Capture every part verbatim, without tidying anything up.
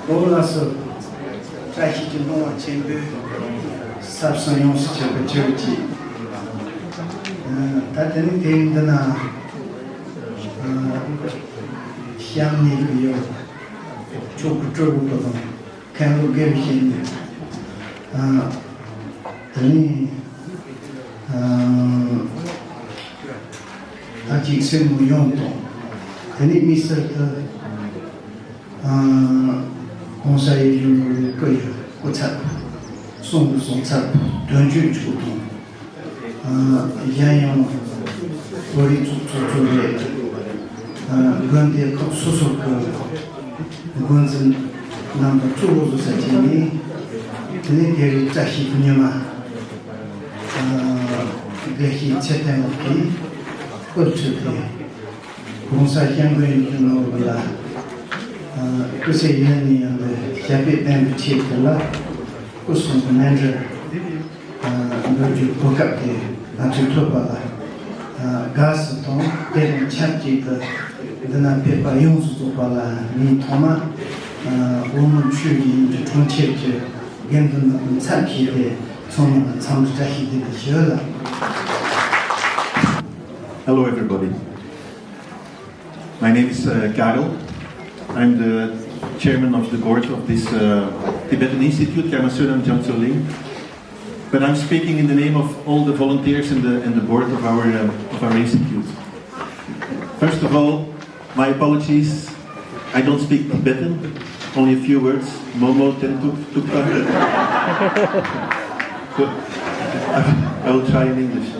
ཨོ་ལགས་སོ། བཀྲ་ཤིས་ཀྱི་སྣང་བ་ཆེན་པོས་ཟབ་གསང་ཡོངས་སུ་གྱེར་པའི་ཆོས་ཀྱི། ད་དེ་ནི་དེ་ཡིན་འདི་ན། གཤམ་ནས་གི་ཡོད། ཆོས་སྐུ་སྤྲུལ་སྐུ་དང་མཁན་སློབ་དགེ་བའི་བཤེས་གཉེན། དེ་ནི། ད་ཅིག་སེམས་མོ་ཡོང་དང་། དེ་ནི་དམིགས་བསལ་དུ། ༸གོང་ས་ཡིད་བཞིན་ནོར་བུའི་སྐུ་ཡི་སྐུ་ཚབ། གསུང་གི་གསུང་ཚབ་དོན་གཅོད་མཆོག་དང་། གཞན་ཡང་བོད་རིགས་ཚོགས་གཙོ་གཙོ་བའི་དགོན་སྡེ་ཁག་སོ་སོ་གི་འགོ་འཛིན་རྣམ་པ་གཙོ་བོ་བཟོ་ས་བྱས་ནས། དེ་ནས་དེ་རིང་བཀྲ་ཤིས་ཀྱི་ཉི་མ། དགེ་བཤེས་ཚེ་བརྟན་ལགས་ཀྱིས་སྐུ་ཁྲིད་དེ། ༸གོང་ས་༸སྐྱབས་མགོན་ཡིད་བཞིན་ནོར་བུ་ལ། སྐུ་ཚེ་ཡུན་རིང་ཡོང་བའི་ཞབས་པད་བརྟན་པའི་ཆེད་དུ་ལ། སྐུ་གསུང་གི་མཎྜལ་འབུལ་རྒྱུའི་གོ་སྐབས་དེ་ང་ཚོས་ཐོབ་པ་ལ་དགའ་བསུ་དང་། དེ་དང་ཆབས་ཅིག་ཏུ་འདི་ན་ཕེབས་པ་ཡོངས་སུ་རྫོགས་པ་ལ། ངས་ཐོག་མ་འོལ་མོ་ཆོས་ཀྱི་དབྱིངས་ཀྱི་གྲོང་ཁྱེར་གྱི་དགེ་འདུན་རྣམས་ཚབ་བྱས་ཏེ་ཚང་མ་ལ་འཚམས་འདྲི་བཀྲ་ཤིས་བདེ་ལེགས་ཞུ་ལ། Hello, everybody. My name is uh, Karel. I'm the chairman of the board of this uh, Tibetan Institute, Karma Suram Jamtsoling. But I'm speaking in the name of all the volunteers and the, and the board of our, uh, of our institute. First of all, my apologies. I don't speak Tibetan, only a few words. Momo tentuk tukpa. So, I will try in English.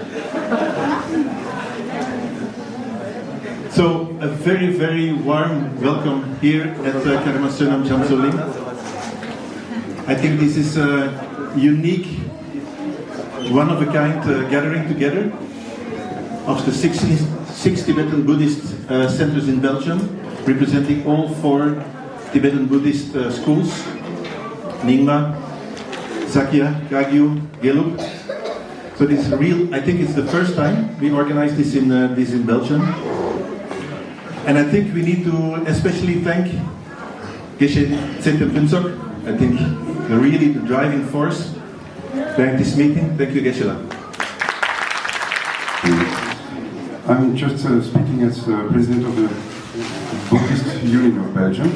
So, a very, very warm welcome here at uh, Karma Suram Jamtsoling. I think this is a unique, one of a kind uh, gathering together of the six, six Tibetan Buddhist uh, centers in Belgium, representing all four Tibetan Buddhist uh, schools, Nyingma, Sakya, Kagyu, Gelug. So this is real, I think it's the first time we organize this in, uh, this in Belgium. And I think we need to especially thank Geshe Tsetem Phuntsok, I think. the really the driving force behind this meeting. Thank you, Geshe-la. I'm just uh, speaking as uh, president of the Buddhist Union of Belgium.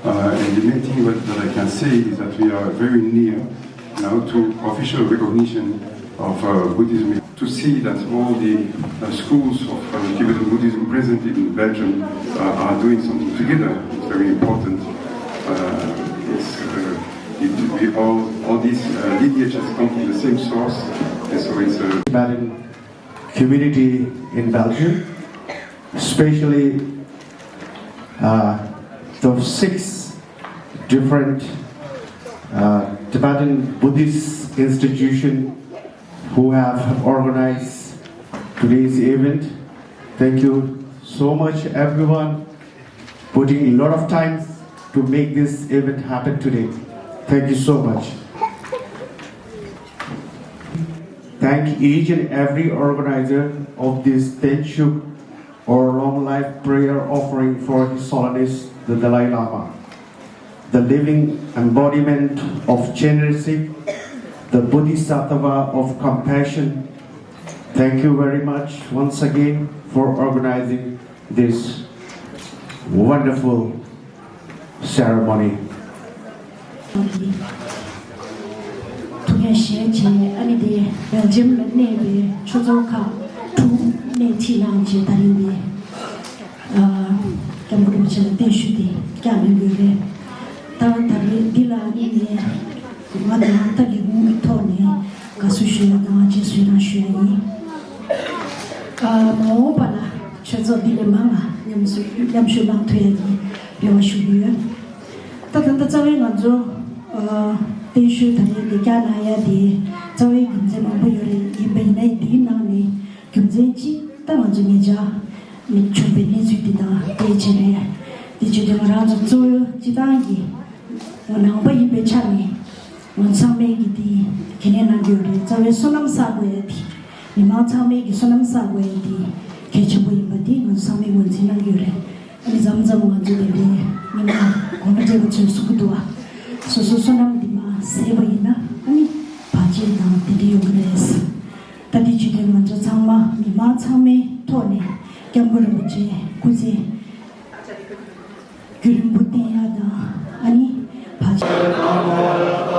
Uh, and the main thing that, that I can say is that we are very near now to official recognition of uh, Buddhism. To see that all the uh, schools of uh, Tibetan Buddhism present in Belgium uh, are doing something together is very important. Uh, it's, uh, it, we all, all these uh, lineages come from the same source, and so it's a Tibetan community in Belgium, especially uh, the six different uh, Tibetan Buddhist institution who have organized today's event. Thank you so much, everyone, putting a lot of time to make this event happen today. Thank you so much. Thank each and every organizer of this Tenshuk or long life prayer offering for His Holiness the Dalai Lama, the living embodiment of generosity, the Bodhisattva of compassion. Thank you very much once again for organizing this wonderful ceremony. ཐུགས་འགན་བཞེས་བྱས། ཨ་ནི་དེ་སྦེལ་ཇམ་ལ་གནས་པའི་ཆོས་ཚོགས་ཁག་དྲུག་སྣེ་ཁྲིད་གནང་བྱས། ད་རིང་འདི་ཨ་སྐྱབས་མགོན་རིན་པོ་ཆེ་ལ་བརྟན་བཞུགས་དེ་བསྐྱངས་གནང་ཡོད་རེད། ད་ད་རེས་འདི་ལ་ཨ་ནི་ངས་ང་དང་ད་གི་ངོས་ཀྱི་ཐོག་ནས་དགའ་བསུ་ཞུ་ཡ་དང་རྗེས་སུ་ཡི་རང་ཞུ་ཡ་ཡིན། ཨ་མ་འོངས་པ་ལ་ཆོས་ཚོགས་འདི་ལས་མང་ང་མཉམ་ཞུགས་མཉམ་ཞུགས་གནང་ཐུབ་ཡ་གི་རེ་བ་ཞུ་གི་ཡོད། ད་ད་ལྟ་རྩ་བའི་ང་ཚོ་ཨ་བརྟན་བཞུགས་ད་རེས་འདི་བསྐྱངས་གནང་ཡ་དེ་རྩ་བའི་རྒྱུ་མཚན་མང་པོ་ཡོད་རེད། ཡིན་པ་ཡིན་ན་འདིའི་ནང་ནས་རྒྱུ་མཚན་གཅིག་ད་ང་ཚོ་ཉེ་ཆར་ནས་བྱུང་བའི་གནས་ཚུལ་འདི་དང་འབྲེལ་བྱས་རེད། དེ་བྱེད་དུས་ང་རང་ཚོ་གཙོ་བོ་སྤྱི་བཏང་གི་ནང་པ་ཡིན་པའི་ཆ་ནས་ང་ཚང་མས་ཀྱི་དེ་གལ་གནད་གནང་གི་ཡོད་རེད། རྩ་བའི་བསོད་ནམས་བསགས་དགོས་ཡ་དེ་མི་མང་ཚང་མས་ཀྱི་བསོད་ནམས་བསགས་དགོས་ཡ་དེ་གལ་ཆེན་པོ་ཡིན་པ་དེ་ང་ཚོ་ཚང་མས་ངོས་འཛིན་གནང་གི་ཡོད་རེད། ཨ་ནི་མཚམས་མཚམས་ང་ཚོ་དེ་འདྲའི་མི་མང་གོང་ལ་བགྲེས་པ་ཚོས་གསུང་གི་འདུག་བ། སོ་སོའི་བསོད་ནམས་འདི་མ་ཟད་པ་ཡིན་ན་ཨ་ནི་བར་ཆད་དང་དེ་འདྲ་ཡོང་གི་རེད། ད་དེ་བྱེད་དུས་ང་ཚོ་ཚང་མ་མི་མང་ཚང་མའི་ཐོག་ནས་སྐྱབས་མགོན་རིན་པོ་ཆེ་སྐུ་ཚེ་རྒྱུན་རིང་པོ་བརྟན་ཡ་དང་ཨ་ནི་བར་ཆད།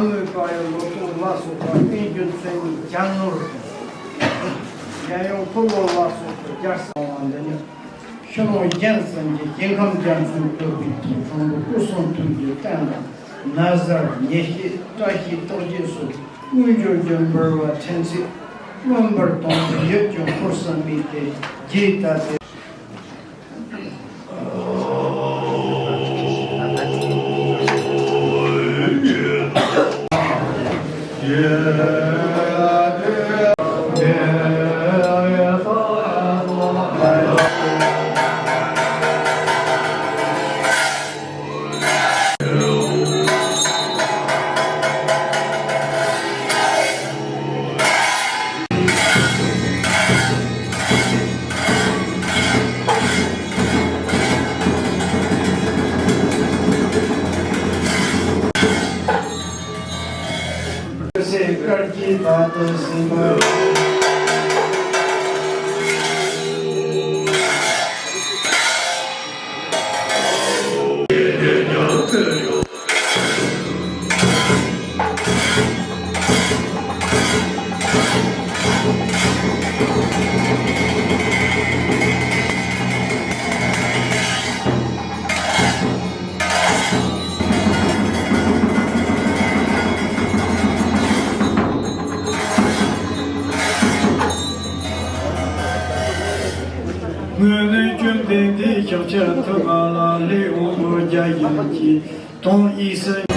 མ་མོའི་བཀའ་ཡི་ལོ་ཏོག་ལ་སོགས་པ་དབེན་སྒྱུར་མཚན་ཉིད་སྦྱར་ནོར་དང་། རྒྱལ་ཡོངས་འཁོར་ལོ་ལ་སོགས་པའི་རྒྱལ་ས་བ་འདི་ནི། ཤི་ལོང་རྒྱན་བསམ་གྱི་ཞིང་ཁམས་རྒྱ་མཚོའི་བཀོད་པའི་ཐོག་དྲང་པོ་སྐུ་གསུང་ཐུགས་ཀྱི་རྟེན་དང་ན་བཟའ་ཉེ་བཤེས་བཀྲ་ཤིས་རྟགས་བརྒྱད་སོགས་དངོས་འབྱོར་གྱི་འབུལ་བ་ཕྲན་ཚེགས་མངོན་པར་གཏོང་བའི་ཡིད་ཀྱི་འཁོར་ས་མེད་དེ་རྒྱས་བཏབ་སྟེ། སེ་དཀར་གྱི་བར་དུ་ཟིན་པ། སྔོན་ལས་བཅོམ་ལྡན་འདས་ཤཱཀྱ་ཐུབ་པ་ལ་ལྷའི་དབང་པོ་བརྒྱ་བཞི་བཅུ་དང་ཡེ་ཤེས།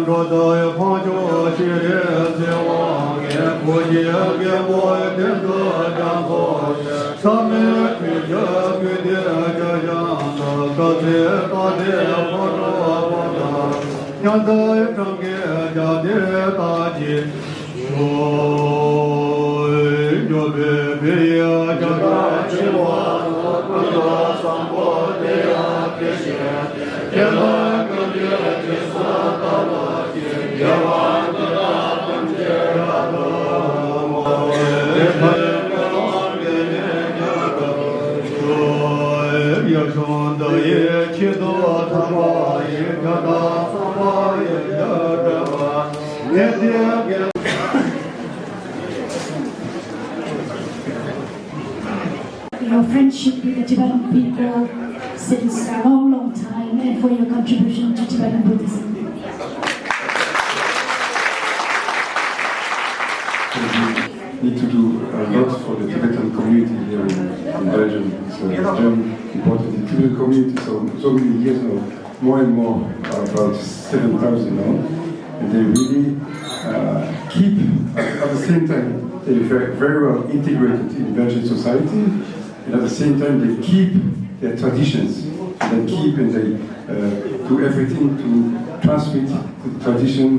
འགྲོ་དང་འཕོ་འགྱུར་ཤེས་རིག་ཚེ་དབང་གིས། བུ་སྐྱེས་རྒན་པོའི་དོན་དུ་སྦྱངས་སོ་ཞེས། ཟབ་མོའི་ཆོས་ཀྱི་བཀོད་དེ་ཆ་བཞག་ན། དཀའ་ཚེགས་དཀའ་ཚེགས་ཕོ་བྲང་པོ་དང་། མཉམ་དུ་གྲངས་ཀྱི་རྒྱ་དེ་དག་ཅིང་། འགྱུར་བའི་བུ་ཡི་རྒྱ་གྲགས་ཆེ་བ་དང་། ཀུན་ཏུ་བཟང་པོ་དེ་ཡང་དེ་བཞིན་ཏེ། དེ་ལ་ཀུན་གྱི་རྗེས་སུ་བདག་སློབ་ཅིང་། དགེ་བ་འདི་དག་ཐམས་ཅད་རབ་ཏུ་བསྔོ། དེ་ལྟར་ཀུན་སློང་འདི་ནི་ཉམས་སུ་ལེན། ཡིད་བཞིན་དུ་ཡི་ཆེད་དུ་ཐོབ་པ་ཡི། རྒྱ་གྲགས་བསམ་པ་ཡི་རྒྱ་གྲགས་པ། Your friendship with the Tibetan people since a long, long time and for your contribution to Tibetan Buddhism. We need to do a lot for the Tibetan community here in, in Belgium. It's a very important Tibetan community, so, so many years now. More and more, uh, about seven thousand now. And they really, uh, keep, at, at the same time, they're very, very well integrated in Belgian society. And at the same time, they keep their traditions. And they keep and they, uh, do everything to transmit the tradition,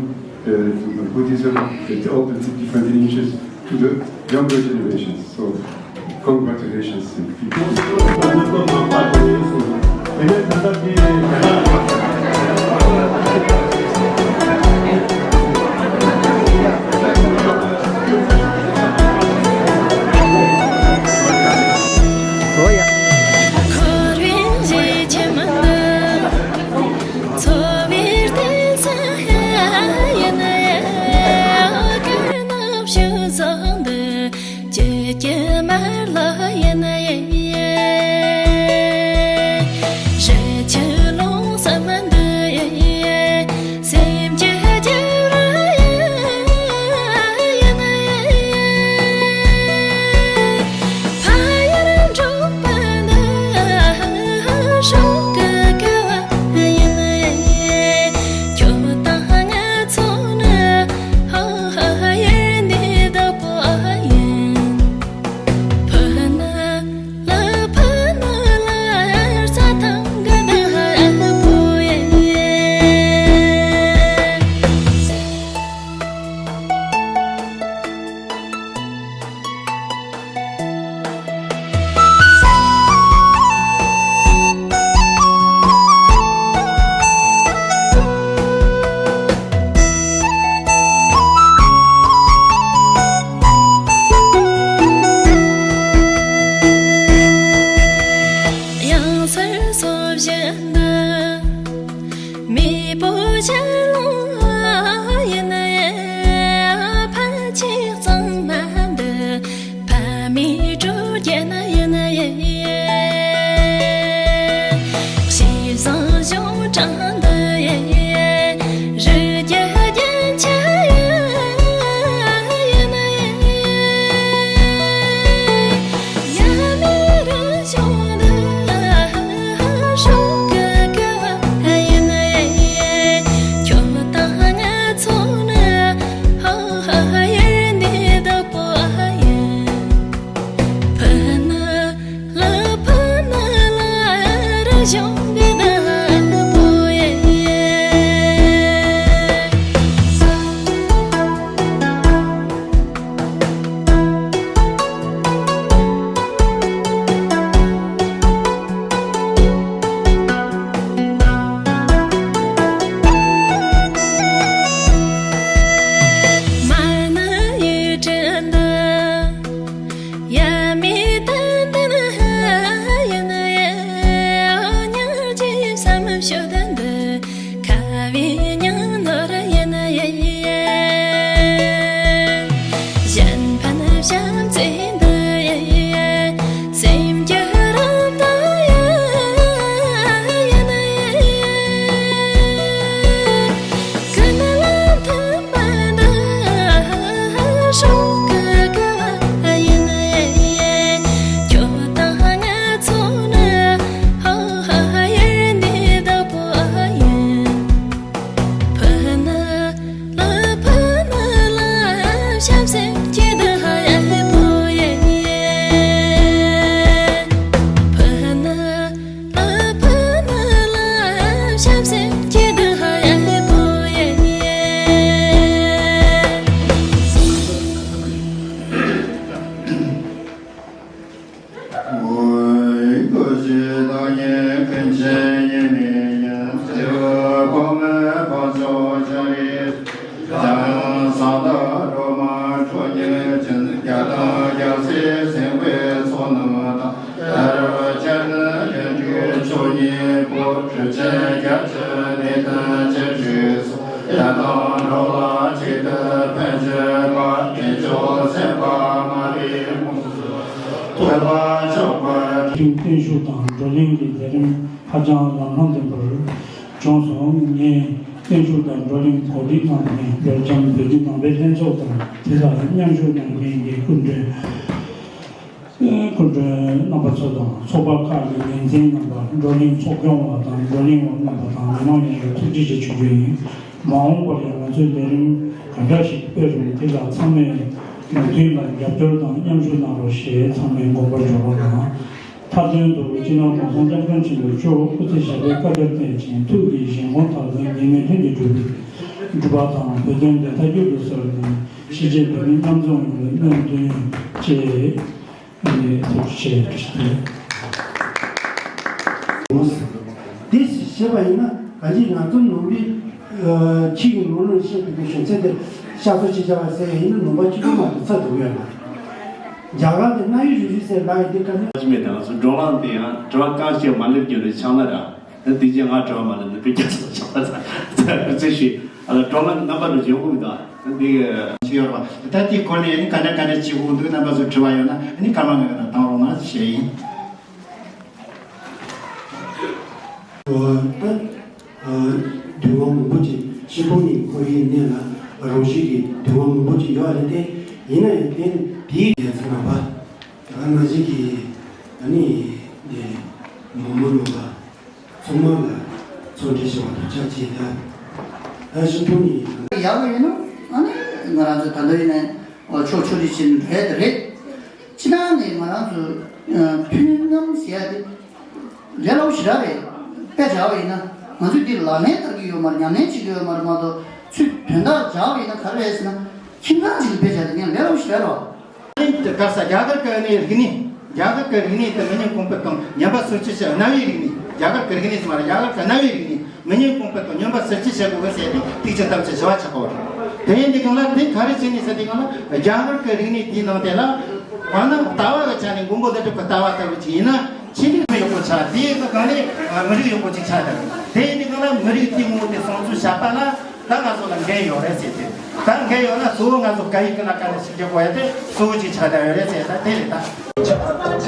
uh, to Buddhism, with all the different lineages, to the younger generations. So, congratulations. འཚོ་བའི་རྟེན་ས་ཡིན། ཀུན་ནམ་ཞིག་བཟང་འདི་ཀྱེ་ཀྱེ་མར་ལ་ཡིན། རི་ཆུ་ཀླུང་གསུམ་འདི་སེམས་ཀྱི་རྒྱུ་རུ་ཡིན། ཕ་ཡུལ་འགྲོ་བ་ནི་སྲོག་གི་སྐལ་བ་ཡིན། ཁྱོད་དང་ང་ཚོ་ནི་ཡུལ་འདིའི་བདག་པོ་ཡིན། ཕུ་ནུ་ལ་ཕུ་ནུ་ལ་རྩྭ་ཐང་གི་བདག་པོ་ཡིན། ཡང་སར་སོ་བཞི་ནི། མེས་པོ་ཆར་ལུང་ཡིན། ཕ་ཁྱིམ་གཙང་མ་འདི་ཕ་མེས་སྤྲོ་རྒྱན་ཡིན། ཞེ་བཟང་གཞུང་དྲང་འདི་རི་རྒྱལ་རྒྱན་ཆ་ཡིན། སྐུ་བཞི་བདག་ཉིད་ཀུན་གྱི་ཡིད་མི་ཉན། སྤྱི་བོ་ཕག་མོའི་འཕགས་མཆོག་ཤཱ་རིའི། འཇམ་དབྱངས་གསང་བདག་སྒྲོལ་མ་ཁྲོ་གཉེར་ཅན། རྒྱལ་དང་རྒྱལ་སྲས་སེམས་དཔའི་ཚོགས་རྣམས་དང་། ཡ་རབས་སྤྱན་རས་གཟིགས་མཆོག་གཉིས་པོ། གྲུབ་ཆེན་བརྒྱད་ཅུ་ནས་བསྟན་བཅས་དྲུག་སོགས། ཡང་དག་འགྲོ་ལ་གཅིག་ཏུ་ཕན་བྱེད་པ། དཀོན་མཆོག་སེམས་དཔའ་མ་ལུས་ཀུན། ཐོས་པ་མཆོག་པ། བརྟན་བཞུགས་དང་བགྲོ་གླེང་གི་མཛད་རིམ་ཧ་ཅང་ལམ་ལྷོང་ལྡན་པར་བྱུང་སོང་། ངས་བརྟན་བཞུགས་དང་བགྲོ་གླེང་གོ་སྒྲིག་གནང་མཁན་སྦེལ་ཇམ་བོད་བརྒྱུད་ནང་པའི་ལྷན་ཚོགས་དང་། དེ་ལ་མཉམ་ཞུགས་གནང་མཁན་གྱི་སྐུ་མགྲོན། སྐུ་མགྲོན་རྣམ་པ་ཚོ་དང་། ཚོགས་པ་ཁག་གི་འགན་འཛིན་རྣམ་པ། བགྲོ་གླེང་ཚོགས་སྐྱོང་བ་དང་། བགྲོ་གླེང་བ་རྣམ་པ་དང་། མི་མང་ཡོངས་ལ་ཐུགས་རྗེ་ཆེ་ཞུ་རྒྱུ་ཡིན། མ་འོངས་པར་ཡང་ང་ཚོས་ལས་རིམ་ག་འདྲ་ཞིག་སྤེལ་རུང་། དེ་ལ་ཚང་མས་མོས་མཐུན་དང་རྒྱབ་སྐྱོར་དང་མཉམ་ཞུགས་གནང་རོགས་ཞེས་ཚང་མས་དགོངས་པར་འཇོག་པ་དང་། མཐའ་དོན་དུ་སྤྱི་ནོར་༸གོང་ས་༸སྐྱབས་མགོན་ཆེན་པོ་མཆོག་སྐུ་ཚེ་ཞབས་པད་བསྐལ་བརྒྱར་བརྟན་ཅིང་། ཐུགས་ཀྱི་བཞེད་དགོངས་མཐར་ཐུག་ངེས་མེད་དོན་གྱི་འགྲུབ་པའི་སྒྲུབ་པ་དང་། བོད་དོན་བདེན་མཐའ་མྱུར་དུ་གསལ་ནས། གཞིས་བྱེས་བོད་མི་མཉམ་འཛོམས་ཡོང་བའི་སྨོན་འདུན་བཅས། ཨ་ནི་ཐུགས་རྗེ་ཆེ་ཞུ་ཞུ། འདི་ཞེས་པ་ཡིན་ན། གང་ཅི་ང་ཚོ་ནང་པའི་ཨ་ཕྱི་ཡི་ལུང་ལུང་བཤད་པའི་གཞུང་ཚན་དེ་བཤད་སྲོལ་ཅིག་བྱ་བ་ཟེར་ཡ་ཡིན་ན། ནང་པ་གཅིག་པུ་མ་གཏོགས་ཚར་འདུག་ཡོད་ལ། རྒྱ་གར་གྱི་རྣ་བའི་རིག་རིག་ཟེར་ལ་ཡི་དེ་ག་ནས། ཅི་མེད་དང་སོ་བགྲོ་གླེང་དེ་ཡང་དྲི་བ་གང་བཤད་མ་སླེབས་རྒྱུ་རེད་ཆགས་ན་ར། དེ་རྗེས་ང་དྲི་བ་མ་ལ་ནི་བུ་རྒྱ་སོགས་ཆགས་པ་ཚ་ཚ་བུ་ཚེ་ཞུས་ཨ་ལ་བགྲོ་གླེང་རྣམ་པ་རུ་བྱེད་དགོས་དང་འདི་ཅི་ཡོད་པ་ད་དེའི་སྐོར་ནས་ནི་ག་འདྲ་ག་འདྲ་བྱེད་དགོས་འདུག་རྣམ་པ་ཚོ་དྲི་བ་ཡོད་ན་ནི་སྐར་མ་ལྔ་ག་ན་བཏང་རོགས་གནང་ཞེས་ཡིན། ད་འདུལ་བ་མང་པོ་ཅིག་སྤྱི་སྤུངས་ནས་ཁོ་ཡི་གནས་ལ་རང་བཞིན་གྱི་འདུལ་བ་མང་པོ་ཅིག་ཡོད་རེད་དེ། ཡིན་ན་ཡང་དེ་དེའི་རྒྱལ་ཚབ་རྣམ་པ་ད་ག་ནང་བཞིན་གྱི་ཨ་ནི་འདི་མོ་མོ་རྣམ་པ། ཚང་མ་ལ་འཚམས་འདྲི་ཞུ་བ་དང་ཆབས་ཅིག་ད་ད་ཤིན་ཐུ་ནི། ཡག་པོ་ཡིན་ནོ། ཨ་ནི་ང་རང་ཚོ་ད་ལྟ་ཡིན་ནའི་ཕྱོགས་ཕྱོགས་རིས་ཕྱིན་རེད་རེད། སྤྱི་བཏང་ནས་ང་རང་ཚོ་མཐུན་ལམ་ཟེར་ཡ་དེ་ལས་སླ་པོ་ཞེ་དྲག་རེད། དཔེ་བྱ་བ་ཡིན་ན་ང་ཚོས་འདི་ལག་ལེན་བསྟར་གྱི་ཡོད་མ་རེད། ཉམས་ལེན་བྱེད་ཀྱི་ཡོད་མ་རེད་མ་གཏོགས། ཚུར་དོན་དག་བྱ་བ་ཡིན་ན་ག་རེ་རེད་ཟེར་ན། ཁྱིམ་ཚང་གཅིག་ལ་དཔེ་བྱ་དེ་ངས་ལས་སླ་པོ་ཞེ་དྲག་རེད། ཨ་ནི་དེ་ག་ས་རྒྱ་གར་གྱི་ཨ་ནི་རིག་གནས། རྒྱ་གར་གྱི་རིག་གནས་དེ་མི་ཉམས་གོང་འཕེལ་དང་ཉམས་པ་སོར་ཆུད་བྱེད་རྣ་བའི་རིག་གནས། རྒྱ་གར་གྱི་རིག་གནས་སུ་མ་རེད། རྒྱ་གར་གྱི་རྣ་བའི་རིག་གནས་མི་ཉམས་གོང་འཕེལ་དང་ཉམས་པ་སོར་ཆུད་བྱེད་དགོས་གི་ཟེར་ཏེ་ཐུགས་ཆེ་དམ་ཆེ་ཞུ་བ་ཆགས་པ་རེད། དེ་ཡིན་དུས་སྒང་ལ་དེ་ག་རེ་བྱས་ནས་ཟེར་དུས་སྒང་ལ། རྒྱ་གར་གྱི་རིག་གནས་དེའི་ནང་དེ་ལ་འོ་ན་ལྟ་བ་གི་ཆ་ནས་མགོན་པོ་ཀླུ་སྒྲུབ་ཀྱི་ལྟ་བ་ལྟ་བུ་ཅིག་ཡིན་ན། ཆོས་ལུགས་ཡག་པོ་ཆགས། དེའི་སྒང་ནས་མི་རིགས་ཡག་པོ་ཅིག་ཆགས་ཀྱི་རེད། དེ་ཡིན་དུས་སྒང་ལ་མི་རིགས་དེ་ངོ་བོ་དེ་སྲུང་སྐྱོབ་བྱས་པ་ལ། ད་ང་ཚོ་ལ་འགན་ཡོད་རེད་ཟེར་ཏེ། ད་འགན་ཡོད་ན་གཙོ་བོ་ང་ཚོ་སྐད་ཡིག་གི་ལ་ཀ་ནས་ཤེས་རྒྱུ་དགོས་ཡ་དེ་གཙོ་བོ་ཅིག་ཆགས་བསྡད་ཡོད་རེད་ཟེར། ད་དེ་རེད་ད།